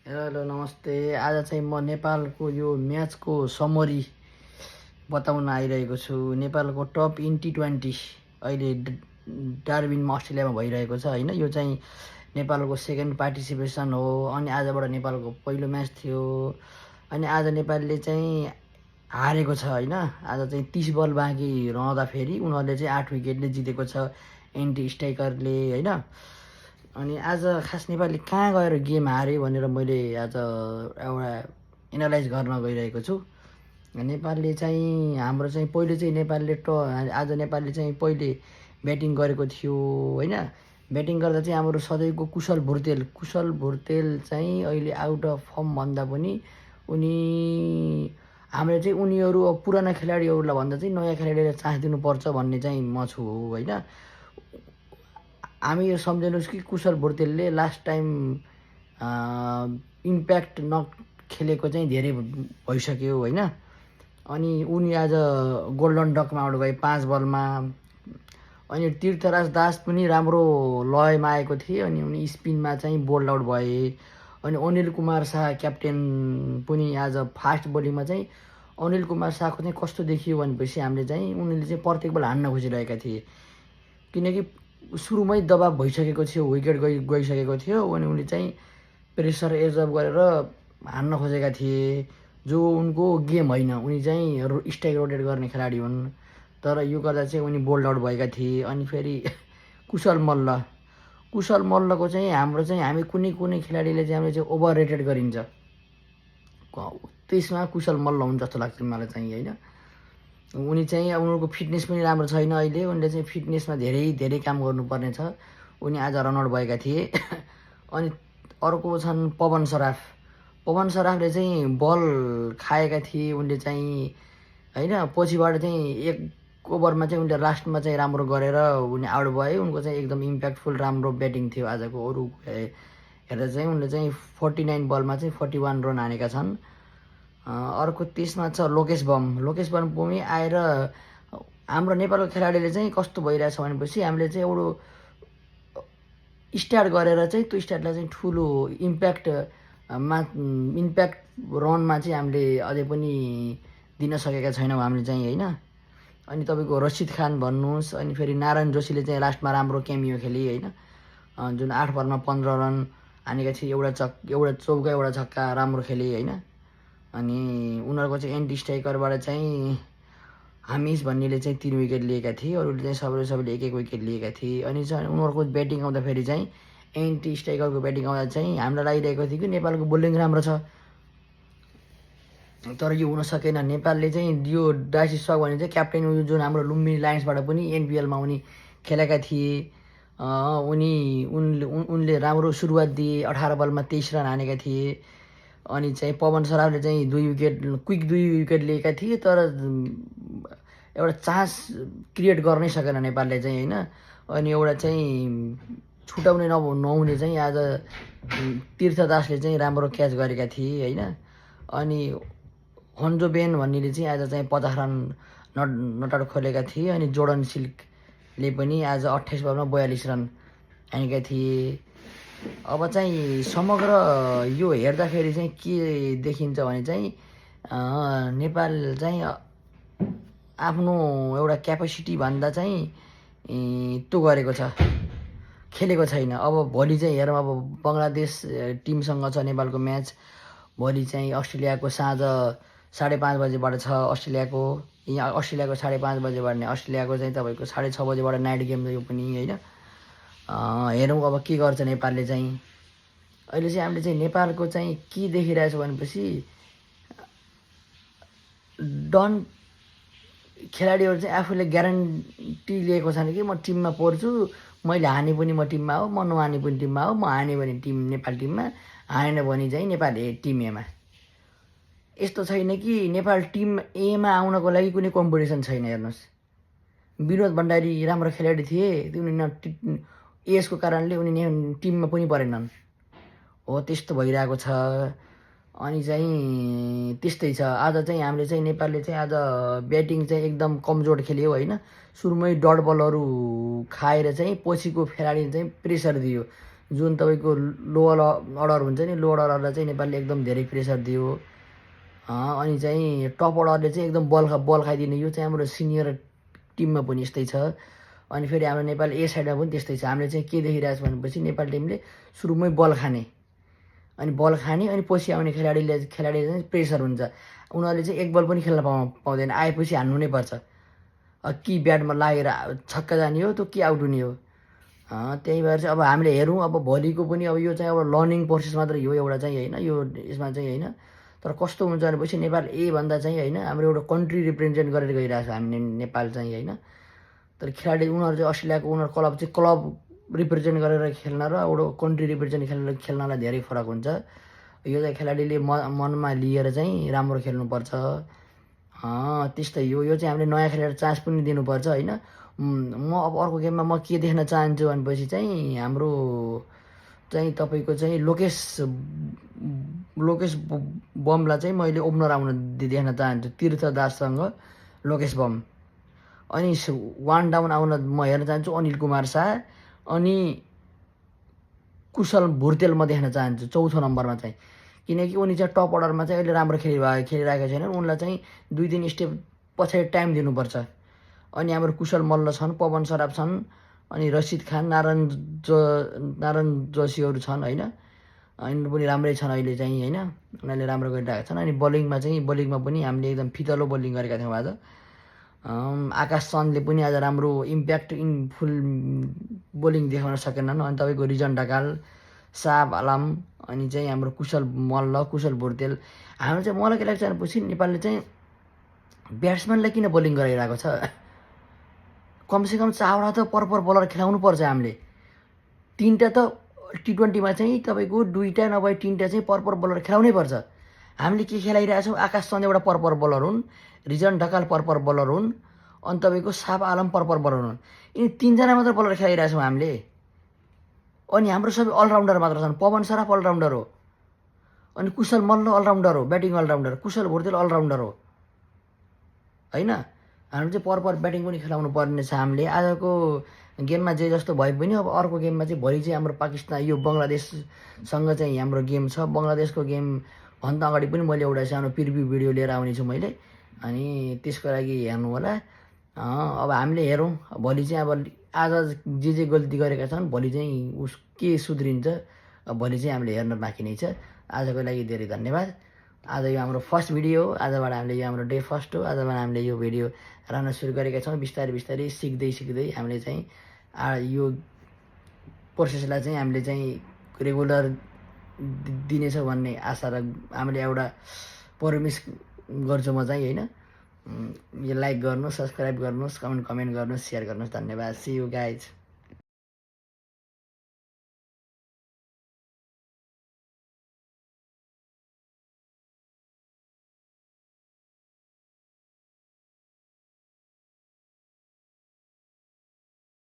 Hello नमस्ते। आज चाहिँ म नेपालको यो म्याचको समरी बताउन आइरहेको छु। नेपालको टप T20 अहिले डार्बिनमा अस्ट्रेलियामा भइरहेको छ होइन। यो चाहिँ नेपालको सेकेन्ड पार्टिसिपेसन हो अनि आजबाट नेपालको पहिलो म्याच थियो अनि आज नेपालले चाहिँ हारेको छ होइन। आज चाहिँ 30 बल बाँकी रहँदाखेरि उनीहरूले चाहिँ 8 विकेटले जितेको छ एन्टी स्ट्राइकरले होइन। अनि आज खास नेपालले कहाँ गएर गेम हार्यो भनेर मैले आज एउटा एनालाइज गर्न गइरहेको छु। नेपालले चाहिँ हाम्रो चाहिँ पहिले चाहिँ आज नेपालले चाहिँ पहिले ब्याटिङ गरेको थियो होइन। ब्याटिङ गर्दा चाहिँ हाम्रो सधैँको कुशल भुर्तेल चाहिँ अहिले आउट अफ फर्म भन्दा पनि हामीले चाहिँ उनीहरू पुराना खेलाडीहरूलाई भन्दा चाहिँ नयाँ खेलाडीलाई चान्स दिनुपर्छ भन्ने चाहिँ म छु होइन। हामी यो सम्झिनुहोस् कि कुशल भुर्तेलले लास्ट टाइम इम्प्याक्ट नखेलेको चाहिँ धेरै भइसक्यो होइन। अनि उनी आज गोल्डन डकमा आउट गए 5 बलमा। अनि तीर्थराज दास पनि राम्रो लयमा आएको थिए अनि उनी स्पिनमा चाहिँ बोल्ड आउट भए। अनि अनिल कुमार शाह क्याप्टेन पनि आज फास्ट बोलिङमा चाहिँ अनिल कुमार शाहको चाहिँ कस्तो देखियो भनेपछि हामीले चाहिँ उनीले चाहिँ प्रत्येक बल हान्न खोजिरहेका थिए किनकि सुरुमै दबाब भइसकेको थियो, विकेट गइसकेको थियो अनि उनले चाहिँ प्रेसर एजअप गरेर हान्न खोजेका थिए जो उनको गेम होइन। उनी चाहिँ स्ट्राइक रोटेट गर्ने खेलाडी हुन् तर यो गर्दा चाहिँ उनी बोल्ड आउट भएका थिए। अनि फेरि कुशल मल्लको चाहिँ हामी कुनै खेलाडीले चाहिँ हामीले चाहिँ ओभर रेटेड गरिन्छ त्यसमा कुशल मल्ल हुन् जस्तो लाग्छ मलाई चाहिँ होइन। उनी चाहिँ उनीहरूको फिटनेस पनि राम्रो छैन अहिले। उनले चाहिँ फिटनेसमा धेरै काम गर्नुपर्ने छ। उनी आज रनआउट भएका थिए। अनि अर्को छन् पवन सराफले चाहिँ बल खाएका थिए उनले चाहिँ होइन। पछिबाट चाहिँ एक ओभरमा चाहिँ उनले लास्टमा चाहिँ राम्रो गरेर उनी आउट भए। उनको चाहिँ एकदम इम्प्याक्टफुल राम्रो ब्याटिङ थियो आजको। अरू हेर्दा चाहिँ उनले चाहिँ 49 बलमा चाहिँ 41 रन हानेका छन्। अर्को त्यसमा छ लोकेश बम पनि आएर हाम्रो नेपालको खेलाडीले चाहिँ कस्तो भइरहेछ भनेपछि हामीले चाहिँ एउटा स्टार्ट गरेर चाहिँ त्यो स्टार्टलाई चाहिँ ठुलो इम्प्याक्ट रनमा चाहिँ हामीले अझै पनि दिन सकेका छैनौँ हामीले चाहिँ होइन। अनि तपाईँको रसिद खान भन्नुहोस् अनि फेरि नारायण जोशीले चाहिँ लास्टमा राम्रो क्यामियो खेले होइन। जुन 8 बलमा 15 रन हानेका थिए, एउटा चौका एउटा छक्का राम्रो खेले होइन। अनि उनीहरूको चाहिँ एन्टी स्ट्राइकरबाट चाहिँ हामिस भन्नेले चाहिँ 3 विकेट लिएका थिए, अरूले चाहिँ सबैले 1-1 विकेट लिएका थिए। अनि चाहिँ उनीहरूको ब्याटिङ आउँदाखेरि चाहिँ एन्टी स्ट्राइकरको ब्याटिङ आउँदा चाहिँ हामीलाई लागिरहेको थियो कि नेपालको बोलिङ राम्रो छ तर यो हुन सकेन। नेपालले चाहिँ यो डाइसी सक भने चाहिँ क्याप्टेन जुन हाम्रो लुम्बिनी लायन्सबाट पनि एनपिएलमा उनी खेलेका थिए। उनले राम्रो सुरुवात दिए, 18 बलमा 23 रन हानेका थिए। अनि चाहिँ पवन सराफले चाहिँ 2 विकेट लिएका थिए तर एउटा चान्स क्रिएट गर्नै सकेन नेपालले चाहिँ होइन। अनि एउटा चाहिँ छुटाउने नहुने चाहिँ आज तीर्थदासले चाहिँ राम्रो क्याच गरेका थिए होइन। अनि हन्जो बेन भन्नेले चाहिँ आज चाहिँ 50 रन नट खोलेका थिए। अनि जोर्डन सिल्कले पनि आज 28 बलमा 42 रन हानेका थिए। अब चाहिँ समग्र यो हेर्दाखेरि चाहिँ के देखिन्छ भने चाहिँ नेपाल चाहिँ आफ्नो एउटा क्यापेसिटी भन्दा चाहिँ त्यो गरेको छ, खेलेको छैन। अब भोलि चाहिँ हेरौँ, अब बङ्गलादेश टिमसँग छ नेपालको म्याच। भोलि चाहिँ अस्ट्रेलियाको साँझ 5:30 बजेबाट छ अस्ट्रेलियाको 5:30 बजेबाट नै अस्ट्रेलियाको चाहिँ तपाईँको 6:30 बजेबाट नाइट गेम यो पनि होइन। हेरौँ अब के गर्छ नेपालले चाहिँ। अहिले चाहिँ हामीले चाहिँ नेपालको चाहिँ के देखिरहेछ भनेपछि खेलाडीहरू चाहिँ आफूले ग्यारेन्टी लिएको छैन कि म टिममा पर्छु, मैले हाने पनि म टिममा हो, म नहाने पनि टिममा हो, म हाने भने नेपाल टिममा, हानेन भने चाहिँ नेपाल टिम एमा। यस्तो छैन कि नेपाल टिम एमा आउनको लागि कुनै कम्पिटिसन छैन। हेर्नुहोस्, विनोद भण्डारी राम्रो खेलाडी थिए, उनी एजको कारणले उनी टिममा पनि परेनन् हो, त्यस्तो भइरहेको छ। अनि चाहिँ त्यस्तै छ। आज चाहिँ हामीले चाहिँ नेपालले चाहिँ आज ब्याटिङ चाहिँ एकदम कमजोर खेल्यो होइन। सुरुमै डट बलहरू खाएर चाहिँ पछिको खेलाडीले चाहिँ प्रेसर दियो जुन तपाईँको लोअर अर्डर हुन्छ नि, लोअर अर्डरलाई चाहिँ नेपालले एकदम धेरै प्रेसर दियो। अनि चाहिँ टप अर्डरले चाहिँ एकदम बल खाइदिने। यो चाहिँ हाम्रो सिनियर टिममा पनि यस्तै छ। अनि फेरि हाम्रो नेपाल ए साइडमा पनि त्यस्तै छ। हामीले चाहिँ के देखिरहेको छ भनेपछि नेपाल टिमले सुरुमै बल खाने, अनि बल खाने, अनि पछि आउने खेलाडी चाहिँ प्रेसर हुन्छ। उनीहरूले चाहिँ एक बल पनि खेल्न पाउँदैन, आएपछि हान्नु नै पर्छ। कि ब्याटमा लागेर छक्का जाने हो, त्यो कि आउट हुने हो। त्यही भएर चाहिँ अब हामीले हेरौँ। अब भोलिको पनि अब यो चाहिँ एउटा लर्निङ प्रोसेस मात्रै हो एउटा चाहिँ होइन, यो यसमा चाहिँ होइन। तर कस्तो हुन्छ भनेपछि नेपाल ए भन्दा चाहिँ होइन, हाम्रो एउटा कन्ट्री रिप्रेजेन्ट गरेर गइरहेको छ हामी नेपाल चाहिँ होइन। तर खेलाडी उनीहरू चाहिँ अस्ट्रेलियाको उनीहरू क्लब चाहिँ क्लब रिप्रेजेन्ट गरेर खेल्न र एउटा कन्ट्री रिप्रेजेन्ट खेल्नलाई धेरै फरक हुन्छ। यो चाहिँ खेलाडीले मनमा लिएर चाहिँ राम्रो खेल्नुपर्छ। त्यस्तै हो। यो चाहिँ हामीले नयाँ खेलाडी चान्स पनि दिनुपर्छ होइन। म अब अर्को गेममा म के देख्न चाहन्छु भनेपछि चाहिँ हाम्रो चाहिँ तपाईँको चाहिँ लोकेश बमलाई चाहिँ मैले ओपनर आउन देख्न चाहन्छु, तीर्थ दाससँग लोकेश बम। अनि 1 डाउन आउन म हेर्न चाहन्छु अनिल कुमार शाह अनि कुशल भुर्तेल म देख्न चाहन्छु 4थो नम्बरमा चाहिँ। किनकि उनी चाहिँ टप अर्डरमा चाहिँ अहिले राम्रो खेलिरहेका छैनन्। उनलाई चाहिँ 2-3 स्टेप पछाडि टाइम दिनुपर्छ। अनि हाम्रो कुशल मल्ल छन्, पवन सराफ छन्, अनि रसिद खान, नारायण जोशीहरू छन् होइन। अनि पनि राम्रै छन् अहिले चाहिँ होइन, उनीहरूले राम्रो गरिरहेका छन्। अनि बलिङमा पनि हामीले एकदम फितलो बलिङ गरेका थियौँ आज। आकाश चन्दले पनि आज राम्रो इम्प्याक्ट फुल बोलिङ देखाउन सकेनन्। अनि तपाईँको रिजन ढकाल, साब आलाम, अनि चाहिँ हाम्रो कुशल मल्ल, कुशल भुर्तेल। हाम्रो चाहिँ मलाई के लाग्छ भनेपछि नेपालले चाहिँ ब्याट्सम्यानलाई किन बोलिङ गराइरहेको छ? कमसेकम 4वटा त पर बलर खेलाउनु पर्छ हामीले। 3टा त T20मा चाहिँ तपाईँको 2टा नभए 3टा चाहिँ पर बलर खेलाउनै पर्छ। हामीले के खेलाइरहेछौँ? आकाश चन्द एउटा पर बलर हुन्, रिजन ढकाल पर बलर हुन्, अनि तपाईँको साब आलम पर बलर हुन्। यिनी 3जना मात्र बलर खेलाइरहेछौँ हामीले। अनि हाम्रो सबै अलराउन्डर मात्र छन्। पवन सराफ अलराउन्डर हो, अनि कुशल मल्ल अलराउन्डर हो, ब्याटिङ अलराउन्डर, कुशल भुर्तेल अलराउन्डर हो होइन। हामी चाहिँ पर ब्याटिङ पनि खेलाउनु पर्ने छ हामीले। आजको गेममा जे जस्तो भए पनि अब अर्को गेममा चाहिँ भोलि चाहिँ हाम्रो पाकिस्तान यो बङ्गलादेशसँग चाहिँ हाम्रो गेम छ। बङ्गलादेशको गेम भन्दा अगाडि पनि मैले एउटा सानो प्रिभ्यू भिडियो लिएर आउनेछु मैले, अनि त्यसको लागि हेर्नु होला। अब हामीले हेरौँ भोलि चाहिँ। अब आज जे गल्ती गरेका छन् भोलि चाहिँ के सुध्रिन्छ, भोलि चाहिँ हामीले हेर्न बाँकी नै छ। आजको लागि धेरै धन्यवाद। आज यो हाम्रो फर्स्ट भिडियो हो। आजबाट हामीले यो हाम्रो डे फर्स्ट हो। आजबाट हामीले यो भिडियो राख्न सुरु गरेका छौँ। बिस्तारै सिक्दै हामीले चाहिँ यो प्रोसेसलाई चाहिँ हामीले चाहिँ रेगुलर दिनेछौँ भन्ने आशा र हामीले एउटा प्रमिस गर्छु म चाहिँ होइन। यो लाइक गर्नुहोस्, सब्सक्राइब गर्नुहोस्, कमेन्ट गर्नुहोस्, सेयर गर्नुहोस्। धन्यवाद। See you guys.